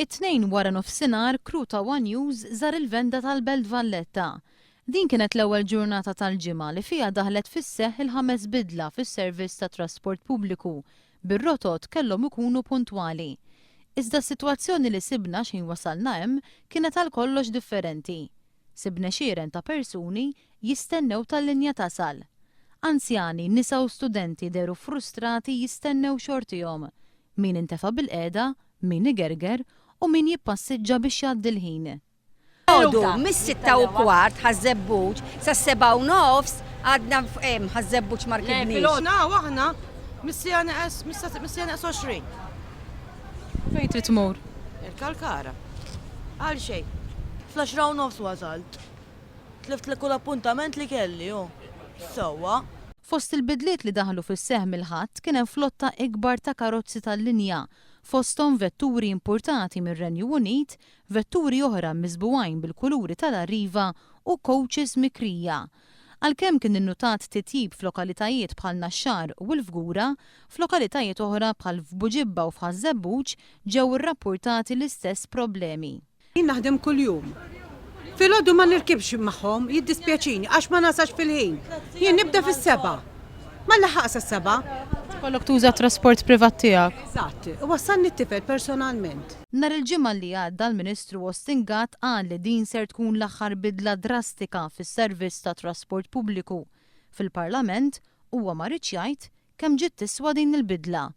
It-Tnejn wara nofsinhar, crew ta' one News żar il-venda tal-Belt Valletta. Din kienet l-ewwel ġurnata tal-ġimgħa li fiha daħlet fis-seħħ il-ħames bidla fis-servizz tat-trasport pubbliku, bir-rotot kellhom ikunu puntwali. Iżda s-sitwazzjoni li sibna x'ħin wasalna hemm kienet għal kollox differenti. Sibna għexieren ta' persuni jistennew tal-linja tasal. Anzjani, nisa u studenti dehru frustrati jistennew xortihom. Min intefa' bilqiegħda, min igerger u min jippassiġġa biex jgħaddi l-ħin. Filgħodu mis-6:15 Ħaż-Żebbuġ sas-7:30 għadna hemm Ħaż-Żebbuġ ma rkibniex. Hawn aħna mis-siegħa neqes mis-siegħa neqes 20. Fejn trid tmur? Il-Kalkara. Għal xejn. Fl-għaxra u nofs wasalt. Tlift kull appuntament li kelli, hu. Sewwa. Fost il-bidliet li daħlu fis-seħħ mill-Ħadd kien hemm flotta ikbar ta' karozzi tal-linja, fosthom vetturi impurtati mir-Renju Unit, vetturi oħra miżbugħin bil-kuluri tal-Arriva u coaches mikrija. Għalkemm kien innutat titjib f'lokalitajiet bħal Naxxar u l-Fgura, f'lokalitajiet oħra bħal f'Buġibba u f'Ħaż-Żebbuġ ġew irrappurtati l-istess problemi. Jien naħdem kuljum. Filgħodu ma nirkibx magħhom, jiddispjaċini għax ma nasalx fil-ħin. Jien nibda fis-sebgħa. Ma nlaħħaqx sas-sebgħa. Ikollok tuża t-trasport privat tiegħek. Eżatt. Iwassalni t-tifel personalment. Nhar il-Ġimgħa li għadda l-Ministru Austin Gatt qal li din ser tkun l-aħħar bidla drastika fis-servizz tat-trasport pubbliku. Fil-Parlament huwa ma riedx jgħid kemm ġiet tiswa din il-bidla.